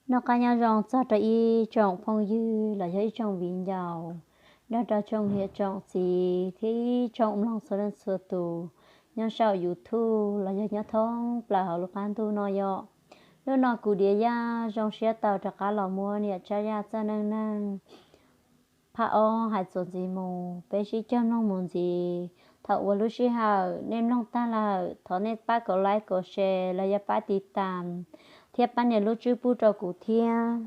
Noj qab nyob zoo txog rau ib tsoom phooj ywg los yog ib tsoom viv ncaus, nrog rau tsoom niam tsoom txiv thiab ib tsoom mloog txhua leej txhua tus nyob saum YouTube los yog nyob thoob plaws hauv lub qab ntuj no yom. Hnub no kuv Diav Yaj zoo siab tau rov qab los muab niam Tsab Yaj txoj neej neeg phab ob hais txuas ntxiv mus, peb sib cog mloog mus ntxiv. Thaum uas lub sij hawm nej mloog tag lawm, thov nej pab kaum like, kaum share los yog pab tiv tam thiab pab nias lub tswb pub rau kuv thiab.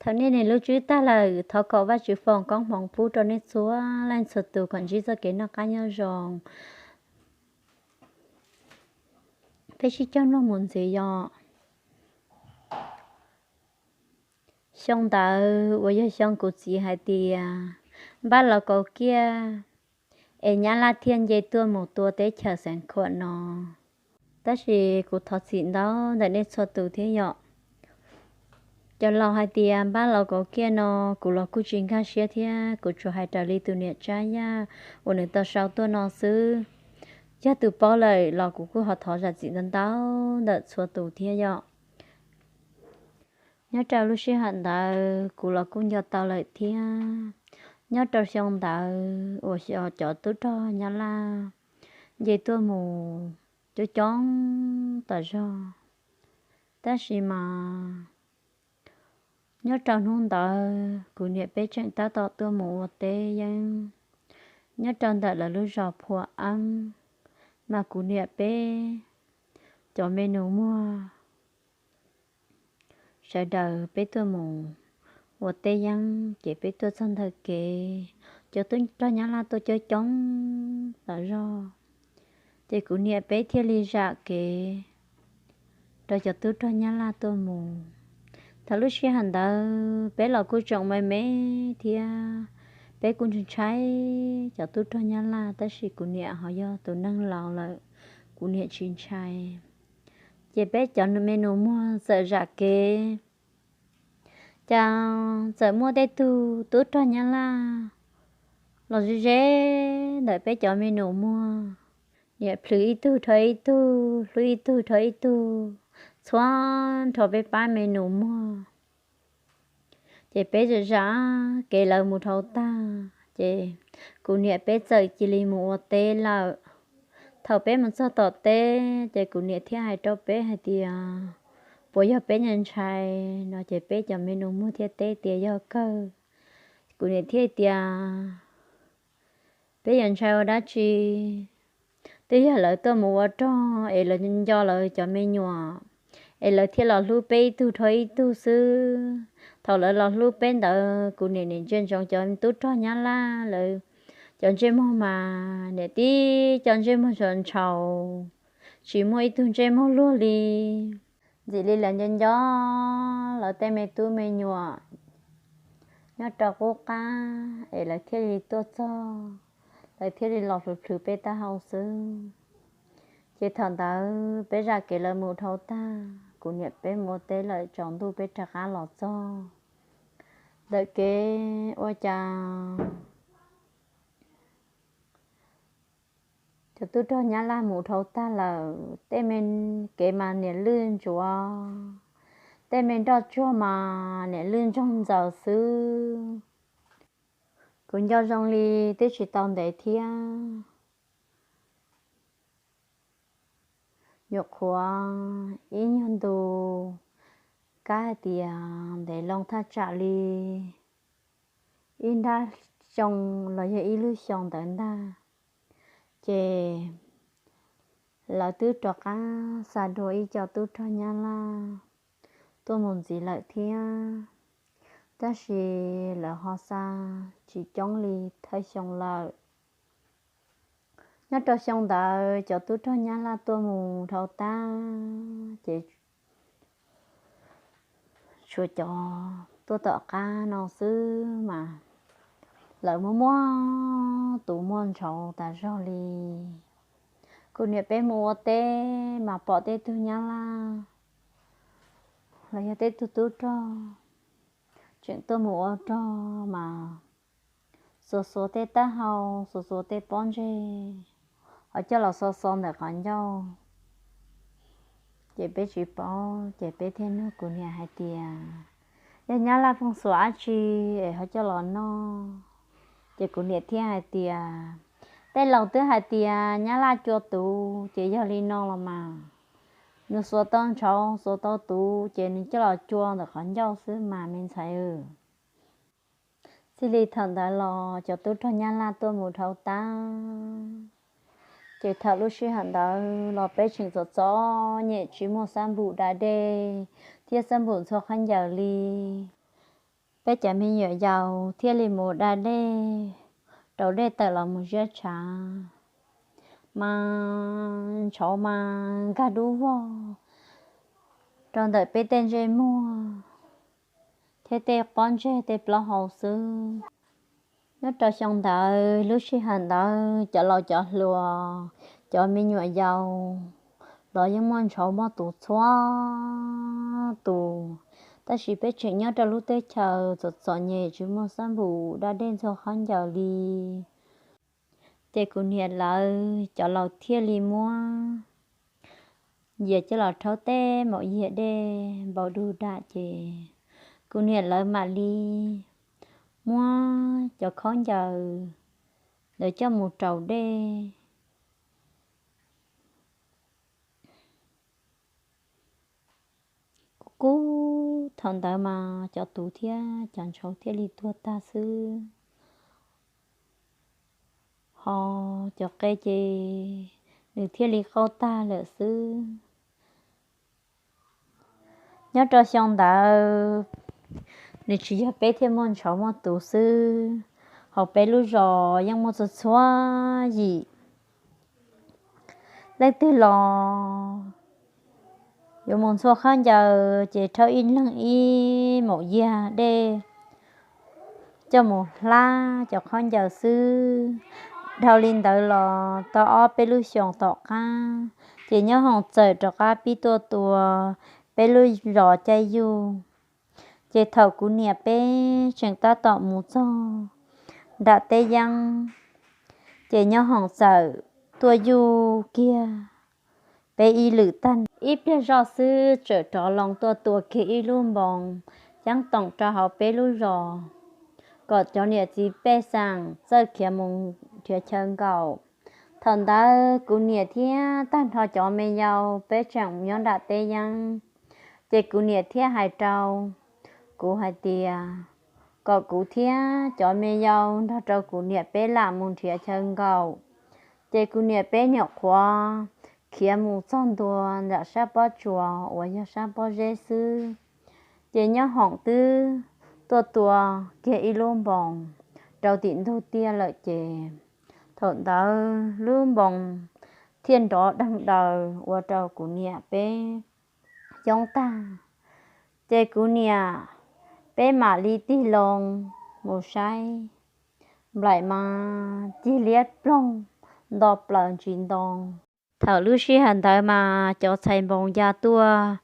Thaum nej nias lub tswb tag lawm, thov kom Vajtswv foom koob hmoov pub rau nej txhua leej txhua tus kom ntsib txoj kev noj qab nyob zoo. Peb sib cog mloog mus ntxiv yom. Xyoo ntawd uas yog xyoo kuv txiv hais tias npab los kaus kiaj es Nyab Laj thiaj nce tuaj mus tua teb chaws Xeev Khuam no. Tab sis kuv thov txim ntau ntawm nej txhua tus thiab yom. Cov laus hais tias npab los kaus kiaj no, kuv los kuj tsis nkag siab thiab, kuv tsuas hais raws li tus niam Tsab Yaj uas nws tau sau tuaj no xwb. Yog tus paub lawm los kuv kuj ho thov zam txim ntau ntau ntawm txhua tus thiab yom. Nyob rau lub sij hawm ntawd kuv los kuj nco tau lawm thiab. Nyob rau xyoo ntawd uas xyov cov tub rog Nyab Laj nce tuaj mus coob coob tas zog. Tab sis mas nyob rau hnub ntawd kuv niam peb tseem tab tom tuaj mus ua teb yeeb nyob rau ntawm lawv lub zos Phua Eeb, mas kuv niam peb cov me nus muag sawv daws peb tuaj mus ua teb yeeb, ces peb tuaj txog ntawm kev, cov tub rog Nyab Laj tuaj coob coob tas zog, ces kuv niam peb thiaj li zam kev rau cov tub rog Nyab Laj tuaj mus. Thaum lub sij hawm ntawd peb los kuj tseem me me thiab, peb kuj ntshai ntshai cov tub rog Nyab Laj, tab sis kuv niam ho yog tus neeg laus lawm, kuv niam tsis ntshai. Ces peb cov me nus muag txawm zam kev, cas txawm muaj tej tug tub rog Nyab Laj los ze ze ntawm peb cov me nus muag, niam plhws ib tug rho ib tug, hlub ib tug rho ib tug, txhua nrho peb pab me nus muag. Ces peb zam zam kev lawv mus dhau tag, ces kuv niam peb txawm cia li mus ua teb lawm. Thaum peb mus txog tom teb, ces kuv niam thiaj hais rau peb hais tias, puas yog peb ntshai ntshai no, ces peb cov me nus muag thiaj teb tias yog kawg. Kuv niam thiaj tias, peb yuav ntshai ua dab tsi? Twb yog lawv tuaj mus ua rog es lawv nco lawv cov me nyuam, es lawv thiaj los hlub peb ib tug rho ib tug xwb. Thaum lawv los hlub peb ntawd, kuv niam nim ntsia ntsoov cov tub rog Nyab Laj lawv cov ntsej muag mas niam tib co ntsej muag ntshaus ntshaus, tsis muaj ib tug ntsej muag luag li. Ntxim li lawv nco nco lawv tej me tub me nyuam nyob rau qub qab es lawv thiaj li tuaj txog, lawv thiaj li los plhws plhws peb taub hau xwb. Ces thaum ntawd peb zam kev lawv mus dhau tag, kuv niam peb mus ua teb lawm, tsaus ntuj peb rov qab los txog ntawm kev ua cas cov tub rog Nyab Laj mus dhau tag lawm, tej me kev mas niam lwj ntsuav, tej me nroj tsuag mas niam lwj ntsoog ntxaws xwb. Kuv nco zoo li twb tsis tau ntev thiab, nyuam qhuav ib nyuag ntu, kab hais tias ntev loo thaj tsam li ib nrab xyoo los yog ib lub xyoo ntawd ntag, ces lawv twb rov qab xa dua ib co tub rog Nyab Laj tuaj mus ntxiv lawm thiab. Tab sis lawv ho xa tsis coob li thawj xyoo lawm. Nyob rau xyoo ntawd cov tub rog Nyab Laj tuaj mus dhau tag, ces tshuav cov tuaj tom qab no xwb mas lawv muaj muaj tus muaj ntshauv tas zog li. Kuv niam peb mus ua teb mas pom tej tug Nyab Laj los yog tej tug tub rog tseem tuaj mus ua rog mas xuas xuas tej taub hau, xuas xuas tej pob ntseg, ho coj los xo xo ntawm qhov ncauj. Ces peb tsis paub, ces peb thiaj nug kuv niam hais tias, Yog nyab laj fooj xuas dab tsi es ho coj los noj? Ces kuv niam thiaj hais tias, tej laus twb hais tias nyab laj cua tus ces yog li no los mas. Nws xuas tau ntshauv xuas tau tus ces nws coj los cua ntawm qhov ncauj xwb mas me ntxhais. Txij li thaum ntawd los cov tub rog nyab laj tuaj mus dhau tag. Ces thaum lub sij hawm ntawd los peb tseem txom txom nyem tsis muaj xab npum da dej thiab xab npum ntxhua khaub ncaws li. Peb cov me nyuam yaus thiaj li mus da dej, rau dej tawm los mus ziab tshav, mas ntshauv mas nkag dub vog rau ntawm peb tej ntsej muag thiab tej pob ntseg tej plaub hau xwb. Nyob rau xyoo ntawd lub sij hawm ntawd cov laus cov hluas, cov me nyuam yaus los yeej muaj ntshauv muaj tus txhua tus, tab sis peb tseem nyob rau lub teb chaws txom txom nyem tsis muaj xab npum da dej ntxhua khaub ncaws li. Ces kuv niam lawv cov laus thiaj li muab yias coj los rhaub tej maum yias dej npau du dam ces kuv niam lawv mam li muab cov khaub ncaws ntawd coj mus raus dej. Kuv kuv thaum ntawd mas cov tus thiab cov ntshauv thiaj li tuag tag xwb, ho cov qe ces nws thiaj li qaug tag lawm xwb. Nyob rau xyoo ntawd nws tsis yog peb thiaj muaj ntshauv muaj tus xwb, hauv peb lub zos yeej muaj txhua txhua yim. Leej twg los yuav mus ntxhua khaub ncaws ces rhaub ib leeg ib maum yias dej coj mus hlab cov khaub ncaws xwb. Dhau li ntawd los tau ob peb lub xyoos tom qab ces nyob hoom txawm rov qab pib tuaj tua peb lub zos caij yug. Ces thaum kuv niam peb tseem tab tom mus txog nram teb yeeb, ces nyob hoom txawm tuaj yug kiag peb ib lwm tag. Ib pliag zoj xwb txawm rov loo tuaj tua kiag ib lub npoos ceeb toom rau hauv peb lub zos, kom cov niam txiv pej xeem txawj khiav mus nrhiav chaw nkaum. Thaum ntawd kuv niam thiab tag nrho cov me yau peb tseem nyob nram teb yeeb, ces kuv niam thiaj hais rau kuv hais tias kom kuv thiab cov me yau nrog rau kuv niam peb lam mus nrhiav chaw nkaum. Ces kuv niam peb nyuam qhuav khiav mus txog ntua nram sab pob tsuas uas yog sab pob zeb xwb, ces nyob hoom twb tuaj tua kiag ib lub npoos rau tim ntug tiaj lawm ces thaum ntawd lub npoos thiaj nrov deeg daws ua rau kuv niam peb coob tag. Ces kuv niam peb mam li tig loo mus saib nplaim mas cig liab ploog nto plaws ntsis ntoo. Thaum lub sij hawm ntawd mas cov txhais npoos ya tuaj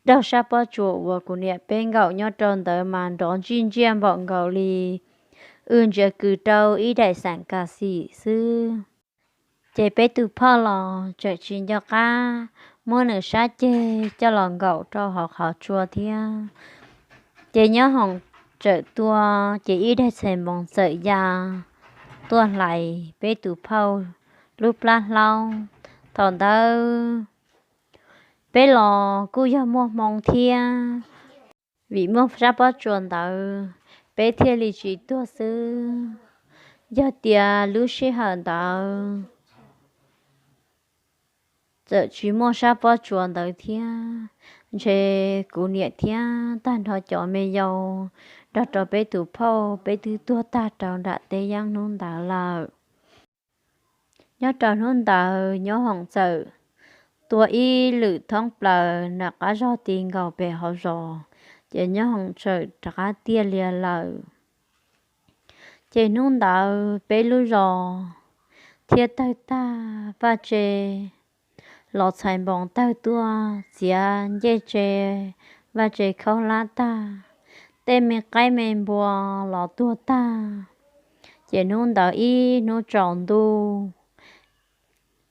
raug sab pob tsuas uas kuv niam peb nkaum nyob rau ntawd mas nrov ntsij ntsiaj npaum nkaus li wb ntsia kws rau ib daim xeem kas xim xwb. Ces peb tus phauj los tseem tsis nco qab muab nws sab ceg coj los nkaum rau hauv qhov tsua thiab. Ces nyob hoom txawm tua, ces ib daim txhais npoos txawm ya tuaj hlais peb tus phauj lub plab hlaub. Thaum ntawd peb los kuj yog muaj hmoo thiab, vim muaj sab pob tsuas ntawd peb thiaj li tsis tuag xwb. Yog tias lub sij hawm ntawd txawm tsis muaj sab pob tsuas ntawd thiab, ntshe kuv niam thiab tag nrho cov me yau nrog rau peb tus phauj peb twb tuag tag rau nram teb yeeb hnub ntawd lawm. Nyob rau hnub ntawd nyob hoom txawm tua ib lwm thoob plaws nram qab zog ti nkaus pem hauv zos, ces nyob hoom txawm rov qab tiaj lias lawm. Ces hnub ntawd peb lub zos thiaj tawg tag, vaj tse los txhais npoos tawg tuaj txiav ncej tse, vaj tse khaub hlab tag, tej me qaib me npua los tuag tag. Ces hnub ntawd ib hnub tsaus ntuj,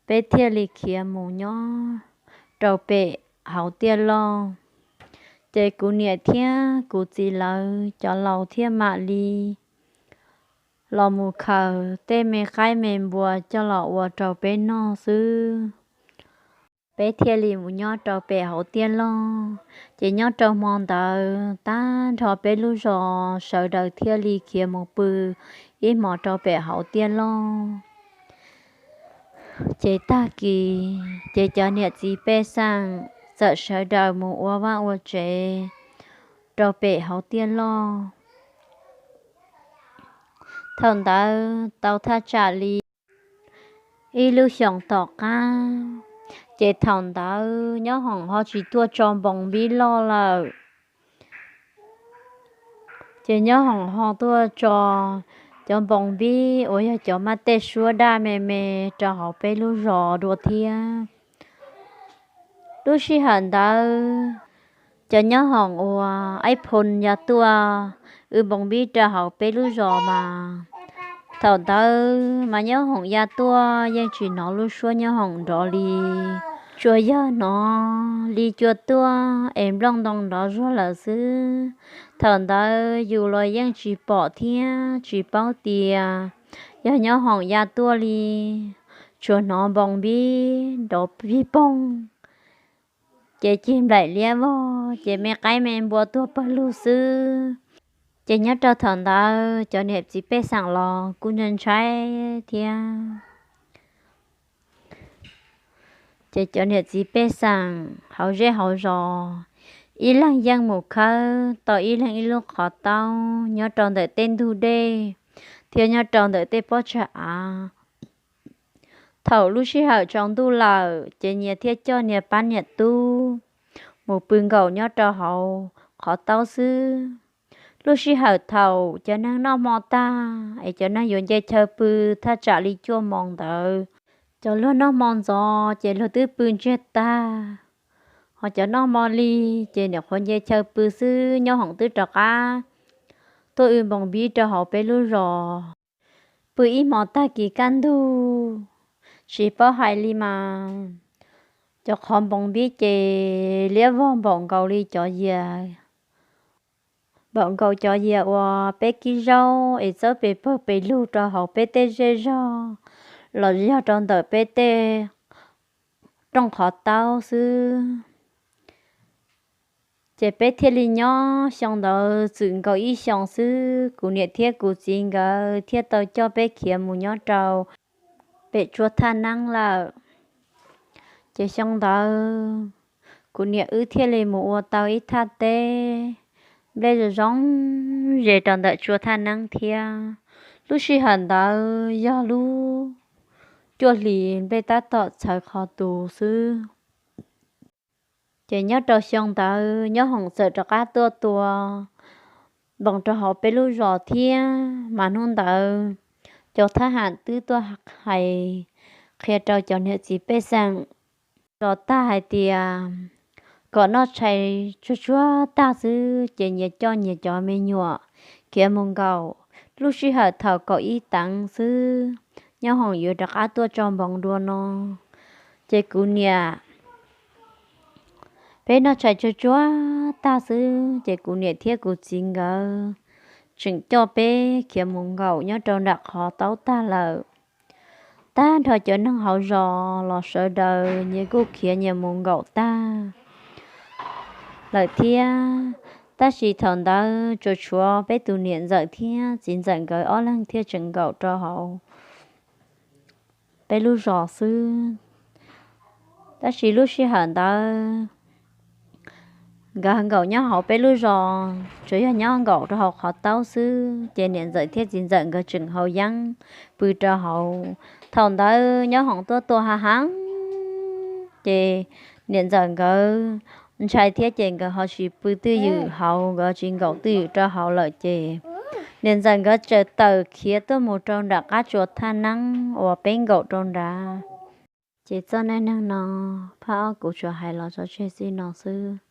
peb thiaj li khiav mus nyob rau pem hauv tiaj loj. Ces kuv niam thiab kuv txiv lawv cov laus thiaj mam li los mus khaws tej me qaib me npua coj los ua rau peb noj xwb. Peb thiaj li mus nyob rau pem hauv tiaj loj. Ces nyob rau hmo ntawd tag nrho peb lub zos sawv daws thiaj li khiav mus pw ib hmos rau pem hauv tiaj loj. Ces tag kis ces cov niam txiv pej xeem txawm sawv daws mus ua vaj ua tsev rau pem hauv tiaj loj. Thaum ntawd tau thaj tsam li ib lub xyoos tom qab, ces thaum ntawd nyob hoom ho tsis tuaj tso npoos npib loj lawm. Ces nyob hoom ho tuaj tso cov npoos npib uas yog cov maj tej suab daj me me rau hauv peb lub zos dua thiab. Lub sij hawm ntawd cov nyob hoom uas ib phoo ya tuaj wb npoos npib rau hauv peb lub zos mas, thaum ntawd mas nyob hoom ya tuaj yeej tsis hnov lub suab nyob hoom nrov li. Tsuas yog hnov li cua tuaj es nplooj ntoo nrov zuag lawm xwb. Thaum ntawd yus los yeej tsis pom thiab tsis paub tias yog nyob hoom ya tuaj li, tsuas hnov npoos npib nrov pig poog, ces cig nplaim liab vog, ces me qaib me npua tuag pawg lug xwb. Ces nyob rau thaum ntawd cov niam txiv pej xeem los kuj ntshai ntshai thiab. Ces cov niam txiv pej xeem hauv zej hauv zos, ib leeg yeej mus khawb tau ib leeg ib lub qhov taub nyob rau ntawm tej ntug dej thiab nyob rau ntawm tej pob tsag av. Thaum lub sij hawm tsaus ntuj lawm ces nyias thiaj coj niag pab niam tub mus pw nkaum nyob rau hauv qhov taub xwb. Lub sij hawm thaum cov neeg noj hmo tag es cov neeg yuav nce chaw pw thaj tsam li cuaj moos ntawd, cov luag noj hmo ntxov ces luag twb pw ntsiag tag, ho cov noj hmo lig ces nyuam qhuav nce chaw pw xwb. Nyob hoom twb rov qab tuaj wb npoos npib rau hauv peb lub zos, pw ib hmos tag kis kaj ntug, tsis paub hais li mas cov qhov npoos npib ces liab vog npaum nkaus li cov yias, npaum nkaus cov yias uas peb kib zaub es txawb pes pawg pes lug rau hauv peb tej zej zog los yog rau ntawm peb tej rooj qhov taub xwb. Ces peb thiaj li nyob xyoo ntawd txwm nkaus ib xyoos xwb, kuv niam thiab kuv txiv nkawd thiaj tau coj peb khiav mus nyob rau pem tsua thaj neeb lawm. Ces xyoo ntawd kuv niam wb thiaj li mus ua tau ib thaj teb nplej zoo zoo ze rau ntawm tsua thaj neeb thiab. Lub sij hawm ntawd yog lub cuaj hlis nplej tab tom txhawv qhov tus xwb. Ces nyob rau xyoo ntawd nyob hoom txawm rov qab tuaj tua npoos rau hauv peb lub zos thiab, mas hnub ntawd cov thab ham twb tuaj hais qhia rau cov niam txiv pej xeem zos tag hais tias kom noj tshais tsuag tsuag tag xwb ces nyias coj nyias cov me nyuam khiav mus nkaum. Lub sij hawm thaum kaum ib teev xwb nyob hoom yuav rov qab tuaj tso npoos dua no. Ces kuv niam, peb noj tshais tsuag tsuag tag xwb ces kuv niam thiab kuv txiv nkawd tseem coj peb khiav mus nkaum nyob rau nram qhov taub tag lawm. Tag nrho cov neeg hauv zos los sawv daws nyias kuj khiav nyias mus nkaum tag lawm thiab. Tab sis thaum ntawd tsuas tshuav peb tus niam ntxawm thiab txiv ntxawm nkawd ob leeg thiaj tseem nkaum rau hauv peb lub zos xwb. Tab sis lub sij hawm ntawd nkawd nkaum nyob hauv peb lub zos tsuas yog nyob nkaum rau hauv qhov taub xwb, ces niam ntxawm thiab txiv ntxawm nkawd tseem haus yeeb pw rau hauv. Thaum ntawd nyob hoom tuaj tua ha heev, ces niam ntxawm nkawd ntshai thiab ces nkawd ho tsis pw twj ywm hauv, nkawd tsis nkaum twj ywm rau hauv lawm ces niam ntxawm nkawd txawm tawm khiav tuaj mus rau nram qab tsua thaj neeb uas peb nkaum rau nrad. Ces txoj neej neeg no phab ob kuv tsuas hais los tso tseg txij no xwb.